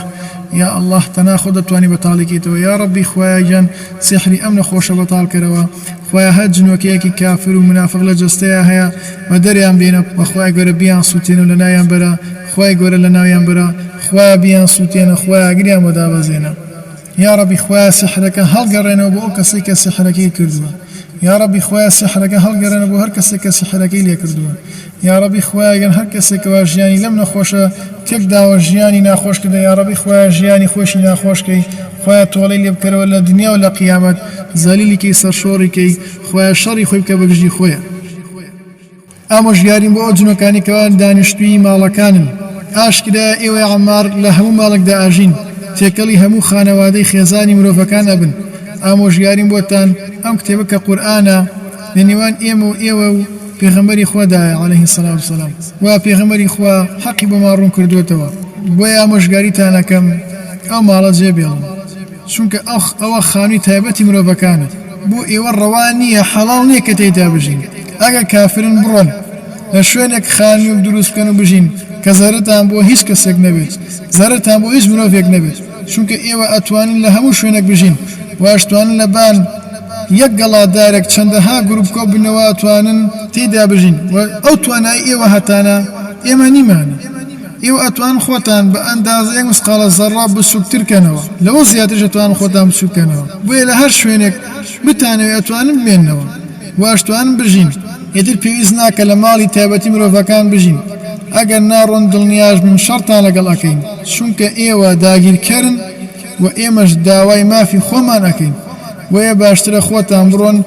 یا اللە تەنها خۆت دەتوانی بەتاڵی کەیتەوە یاڕەبی خوایە گیان سیحری ئەم نەخۆشە بەتاڵ کەرەوە خوایە هەر جنۆکەیەکی کافر و منافق لە جەستەیا هەیە بە دەریان بێنە وە خوای گەورە بیان سوتێنە و لەناویان بەرە خوای گەورە لەناویان بەرە خوایە بیان سوتێنە خوایە ئاگریان بۆ دابەزێنە. یاڕەبی خوایە سیحرەکە هەڵگەڕێنەوە بۆ ئەو کەسەی کە سیحرەکەی کردووە یاڕەبی خوایە سیحرەکە هەڵگەڕێنە بۆ هەر کەسێک کە سیحرەکەی لێ کردووە یاڕەبی خوایە گەر هەر کەسێک کەوا ژیانی لەم نەخۆشە تێک داوە ژیانی ناخۆش کردە یاڕەبی خوایە ژیانی خۆشی ناخۆش کەی. خوایە تۆڵەی لێ بکەرەوە لە دنیا و لە قیامەت زەلیلی کەی سەرشۆڕی کەی خوایە شەڕی خۆی بکە بە گژی خۆیا. ئامۆژگاریم بۆ ئەو جنۆکانەی کەوا دانیشتووی ماڵەکانن، ئاشکرایە ئێوەی عەمار لە هەموو ماڵێکدا ئەژین، تێکەڵی هەموو خانەوادەی خێزانی مرۆڤەکان ئەبن، ئامۆژگاریم بۆتان ئەم کتێبە کە قورئانە لە نێوان ئێمە و ئێوە و پێغەمبەری خوادایە علیه الصلوة والسلام و پێغەمبەری خوا حەقی بۆمان ڕوون کردۆتەوە بۆیە ئامۆژگاریتان ئەکەم ئەو ماڵە جێ بێڵن. چونکە ئەخ ئەوە خانوی تایبەتی مرۆڤەکانە بۆ ئێوە ڕەوا نیە حەڵاڵ نیە کە تێیدا بژین ئەگەر کافرن بڕۆن لە شوێنێک خانویەک دروست بکەن و بژین کە زەرەرتان بۆ هیچ کەسێک نەبێت زەرەرتان بۆ هیچ مرۆڤێک نەبێت چونکە ئێوە ئەتوانن لە هەموو شوێنێک بژین و ئەشتوانن لە بان یەک گەڵا دارێک چەندەها گروپ کۆ بنەوە ئەتوانن تێیدا بژین و ئەو توانای ئێوە هەتانە ئێمە نیمانە. ئێوە ئەتوانن خۆتان بە ئەندازە یەک مسقاڵە زەڕڕە بچوکتر کەنەوە، لەوە زیاتریش ئەتوانن خۆتان بچوک کەنەوە، بۆیە لە هەر شوێنێک بتانەوێ ئەتوانن بمێننەوە و ئەشتوانن بژین، ئیتر پێویست ناکە لە ماڵی تایبەتی مرۆڤەکان بژین، ئەگەر ناڕۆن دڵنیاش بن شەڕتان لەگەڵ ئەکەین، چونکە ئێوە داگیرکەرن و ئێمەش داوای مافی خۆمان ئەکەین، بۆیە باشترە خۆتان بڕۆن.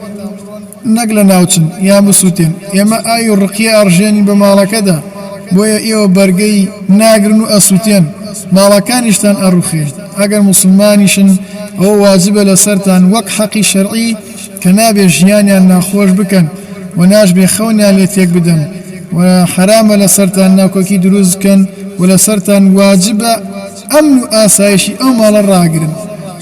نەک لەناوچن یان بسوتێن، ئێمە ئاوی ڕقیە ئەڕژێنین بە ماڵەکەدا، بۆیە ئێوە بەرگەی ناگرن و ئەسوتێن، ماڵەکانیشتان ئەڕوخێ، ئەگەر موسڵمانیشن ئەوە واجبە لەسەرتان وەک حەقی شەرعی کە نابێ ژیانیان ناخۆش بکەن و ناشبێ خەونیان لێ تێک بدەن و حەرامە لەسەرتان ناکۆکی دروست بکەن و لەسەرتان واجبە ئەمن و ئاسایشی ئەو ماڵە ڕاگرن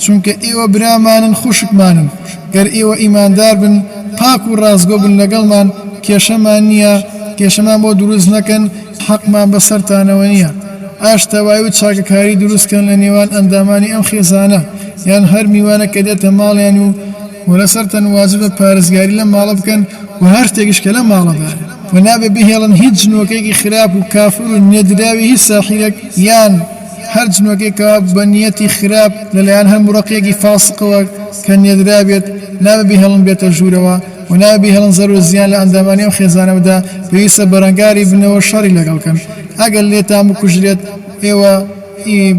چونکە ئێوە برامانن خوشکمانن گەر ئێوە ئیماندار بن پاک و ڕاستگۆ بن لەگەڵمان کێشەمان نیە کێشەمان بۆ دروست نەکەن حەقمان بەسەرتانەوە نیە ئاشتەوایی و چاکەکاری دروست کەن لە نێوان ئەندامانی ئەم خێزانە یان هەر میوانە کە دێتە ماڵیان و وە لەسەرتان واجبە پارێزگاری لەم ماڵە بکەن و هەر شتێکیش کە لەم ماڵەدایە وە نابێ بهێڵن هیچ جنۆکەیەکی خراپ و کافر و نێردراوی هیچ ساحیرێک یان هەر جنۆکێک کەوا بە نیەتی خراپ لەلایەن هەر مورەقیەکی فاسقەوە کە نێردرابێت نابێ بهێڵن بێتە ژوورەوە و نابێ بهێڵن زەرەر و زیان لە ئەندامانی ئەم خێزانە بدا پێویستە بەرەنگاری بنەوە شەڕی لەگەڵ کەن ئەگەر لێتان بکوژرێت ئێوە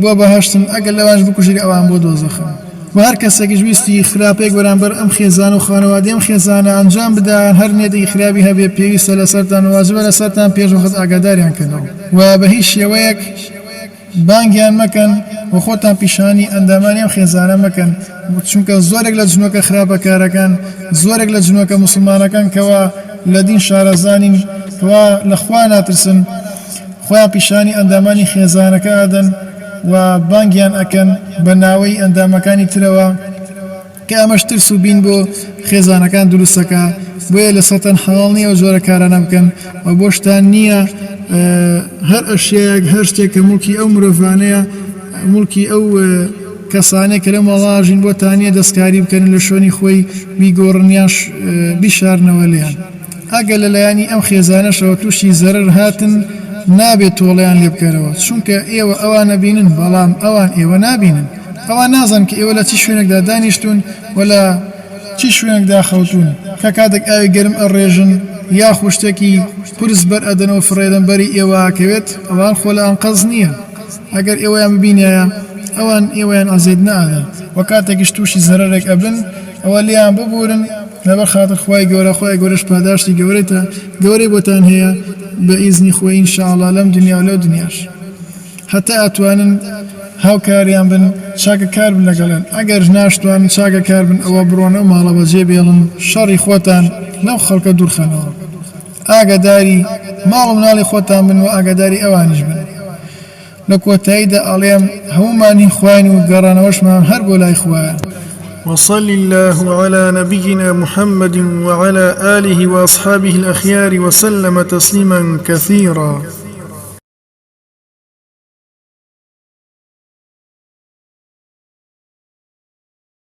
بۆ بەهەشتن ئەگەر لەوانش بکوژرێ ئەوان بۆ دۆزەخن. وە هەر کەسێکیش ویستی خراپەیەک بەرامبەر ئەم خێزان و خانەوادەی ئەم خێزانە ئەنجام بدا یان هەر نیەتێکی خراپی هەبێ پێویستە لەسەرتان و واجبە لەسەرتان پێش وەخت ئاگاداریان کەنەوە و بە هیچ شێوەیەک بانگیان مەکەن و خۆتان پیشانی ئەندامانی ئەم خێزانە مەکەن چونکە زۆرێک لە جنۆکە خراپەکارەکان زۆرێک لە جنۆکە موسڵمانەکان کەوا لە دین شارەزانین کەوا لە خوا ناترسن خۆیان پیشانی ئەندامانی خێزانەکە ئەدەن و بانگیان ئەکەن بە ناوەی ئەندامەکانی ترەوە کە ئەمەش ترس و بین بۆ خێزانەکان دروست ئەکا بۆیە لەسەرتان حەڵاڵ نیە ئەو جۆرە کارانە بکەن و بۆشتان نیە هەر ئەشیایەک هەر شتێک کە موڵکی ئەو مرۆڤانەیە موڵکی ئەو کەسانەیە کە لەو ماڵە ئەژین بۆتان نیە دەستکاری بکەن لە شوێنی خۆی بیگۆڕن یان بیشارنەوە لێیان. ئەگەر لە لایەنی ئەم خێزانەشەوە تووشی زەرەر هاتن نابێت تۆڵەیان لێ بکەرەوە، چونکە ئێوە ئەوان ئەبینن بەڵام ئەوان ئێوە نابینن، ئەوان نازانن کە ئێوە لە چ شوێنێکدا دانیشتوون و لە چ شوێنێکدا خەوتوون، کە کاتێک ئاوی گەرم ئەڕێژن یاخود شتێکی قورس بەر ئەدەن و فڕێدەن بەری ئێوە ئەکەوێت، ئەوان خۆ لە ئەنقەست نییە، ئەگەر ئێوەیان ببینیایە ئەوان ئێوەیان ئەزێت نەئەدا، وە کاتێکیش تووشی زەرەرێک ئەبن ئەوە لێیان ببورن. لەبەر خاتر خوای گەورە خوای گەورەش پاداشتی گەورەتە گەورەی بۆتان هەیە بە ئیزنی خۆی ان شاء اللە لەم دنیا و لەو دنیاش هەتا ئەتوانن هاوکاریان بن چاکە کار بن لەگەڵیان ئەگەر ناشتوانن چاکە کار بن ئەوە بڕۆن ئەو ماڵە بەجێ بێڵن شەڕی خۆتان لەم خەڵکە دوورخەنەوە ئاگاداری ماڵ و مناڵی خۆتان بن و ئاگاداری ئەوانیش بن. لە کۆتاییدا ئەڵێم هەموومان هی خواین و گەڕانەوەشمان هەر بۆ لای خوایە. وصل اللە علی نبینا محمد وعلی آله واصحابه الاخیار وسلم تسلیما کثیرا.